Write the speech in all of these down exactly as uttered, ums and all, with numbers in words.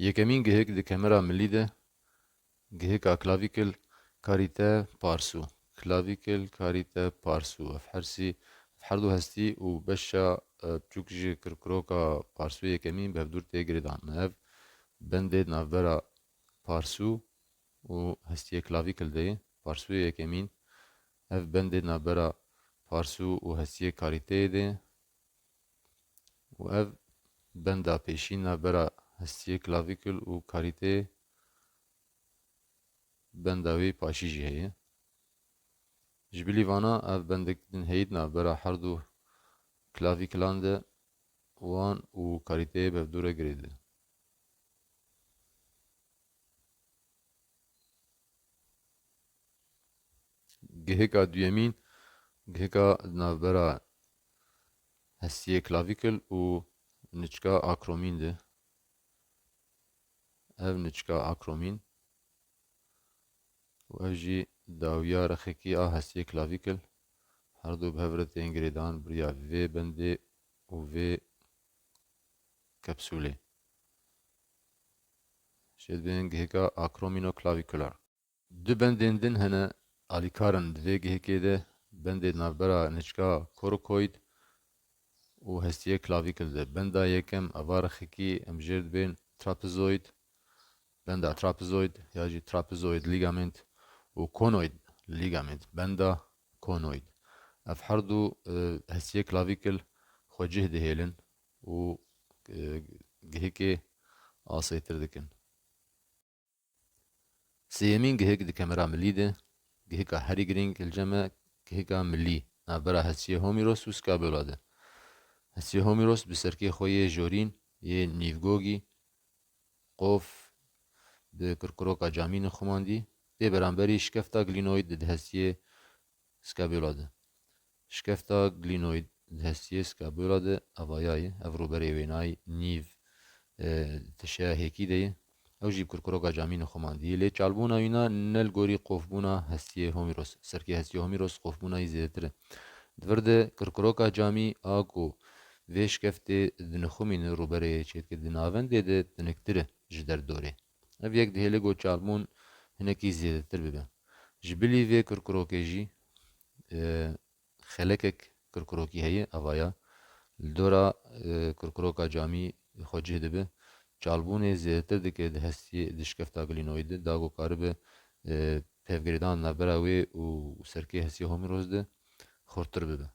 Yekemîn gihêk di kemera milî de, gihêka klavikil karîte parsû. Klavikil karîte parsû. Ev hersî, ev herdu hestî û beşa, e, biçûk ji kirkiroka parsû yekemîn bi hevdûr tê girêdan. Ev bendê di navbera parsû û hestiyê klavikil de ye. Parsûyê yekemîn, ev bendê di navbera parsû û hestiyê karîteyê de ye. Û ev benda pêşîn navbera hestiyê klavikil û karîteyê, benda wê paşî jî heye. Ji bilî vana ev bendek din heyî di navbera herdu klavikilan de wan û karîteyê bi hevdû re girêdibe. Gihêka duyemîn, gihêka di navbera hestiyê klavikil û niçka akromîn de. Ev niçka akromîn û ev jî dawiya rexekî a hestiyê klavikil, herdu bi hev re tên girêdan bi riya vê bendê û vê kapsûlê. Şêdibên gihêka akromînoklavikular. Du bendên din hene alîkar in di vê gihêkê de, bendê di navbera niçka korukoyîd û hestiyê klavikil de. Benda yekem, eva rexekî em jêr dibên trapezoid, benda trapezoid ya jî trapezoid ligament û konoid ligament, benda konoid. Ev herdu, e, hestiyê klavikil xwe cih dihêlin û, e, gihêkê asêtir dikin. Sêyemîn gihêk di kemera milî de, gihêka herî girîng li cem me, gihêka milî, navbera hestiyê Homîros û Skabula de. Hestiyê Homîros bi serkê xwe yê jorîn, yê nîvgogî, qof bi kirkiroka camî nixumandî, tê beramberî şikefta glînoyîd di hestiyê Skabula de. Şikefta glînoyîd di hestiyê Skabula de avaya ye. Ev rûberê wênayî nîv, e, tişeya hêkî de ye. Ew jî bi kirkiroka camî nixumandî ye. Lê çalbûna wîna ne li gorî qofbûna hestiyê Homîros. Serkê hestiyê Homîros qofbûna yî zêdetir e. Di vir de kirkiroka camî a ku vê şikeftê dinixumîne rûberê çêdike di navendê de tiniktir e ji derdorê. Ev yek dihêle ku çalbûn hinekî zêdetir bibe. Ji bilî vê kirkirokê jî, e, xelekek kirkirokî heye, avaya li dora, e, kirkiroka camî xwe cih dibe. Çalbûnê zêdetir dike di hestiyê, di şikefta glînoyî de, da ku karibe, e, pevgirêdan navbera wê û serkê hestiyê Homîros de xurtir bibe.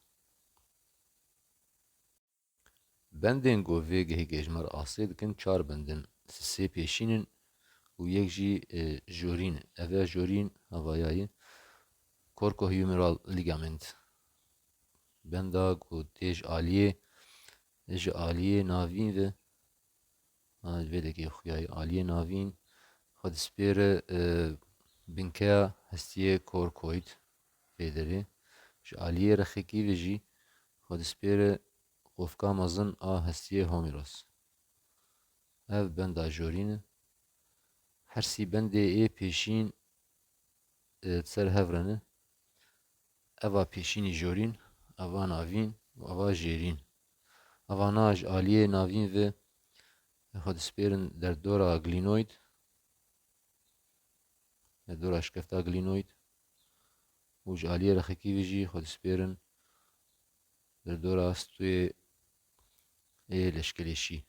Bendên ku vê gihê gêjmar asê dikin çar bend in, sê pêşîn in û yek jî, e, jorîn e. Ev e jorîn, avayayî, corcohumeral ligament. Benda ku tê ji aliyê, ji aliyê navîn ve, a, vê dekê xuyayî aliyê navîn, xwe dispêre, e, binkeya hestiyê corcoid vê derê. Ji aliyê rexekî ve jî xwe dispêre qofka mezin a hestiyê Homîros. Ev benda jorîn e. Hersî bendê ê pêşîn, e, di ser hev re ne. Eva pêşînî jorîn, eva navîn û eva jêrîn. Evana ji aliyê navîn ve xwe dispêrin derdora glînoyîd, derdora şikefta glînoyîd û ji aliyê rexekî ve jî xwe dispêrin derdora stûyê ê leşkelêşî.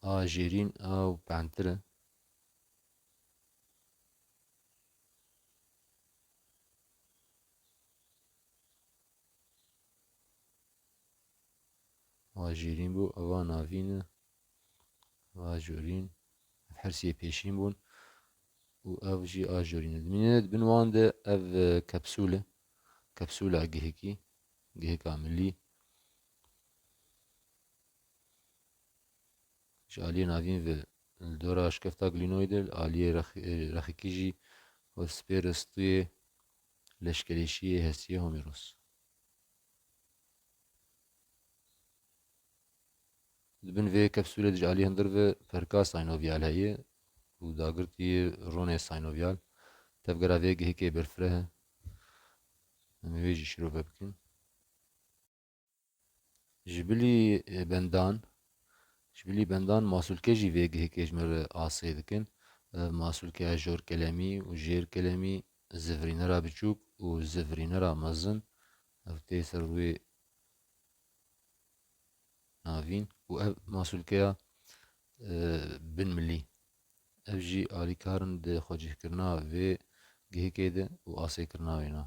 A jêrîn a û pentir e. Eva jêrîn bû, eva navîn e, eva jorîn. Ev hersiyê pêşîn bûn û ev jî a jorîn e. Dimîne di bin wan de ev, e, kapsûl e. Kapsûla gihekî, giheka milî. Ji aliyê navîn ve li dora şikefta glînoyî de, li aliyê rex-, rexekî jî xwe dispêre stûyê leşkelêşiyê hestiyê Homîros. Di bin vê kapsûlê de ji alî hundir ve perka synovial heye û dagirtî ronê synovial. Tevgera vê gihekê berfireh e. Em ê wê jî şirove bikin. Ji bilî, e, bendan, Ji bilî bendan masûlke jî vê gihêkê ji me re asê dikin. Ev masûlkeya jor kelemî û jêr kelemî, zivirînera biçûk û zivirînera mezin. Ev tê ser wê navîn û ev masûlkeya, e, binmilî. Ev jî alîkar in di xwecihkirina vê gihêkê de û asêkirina wê na.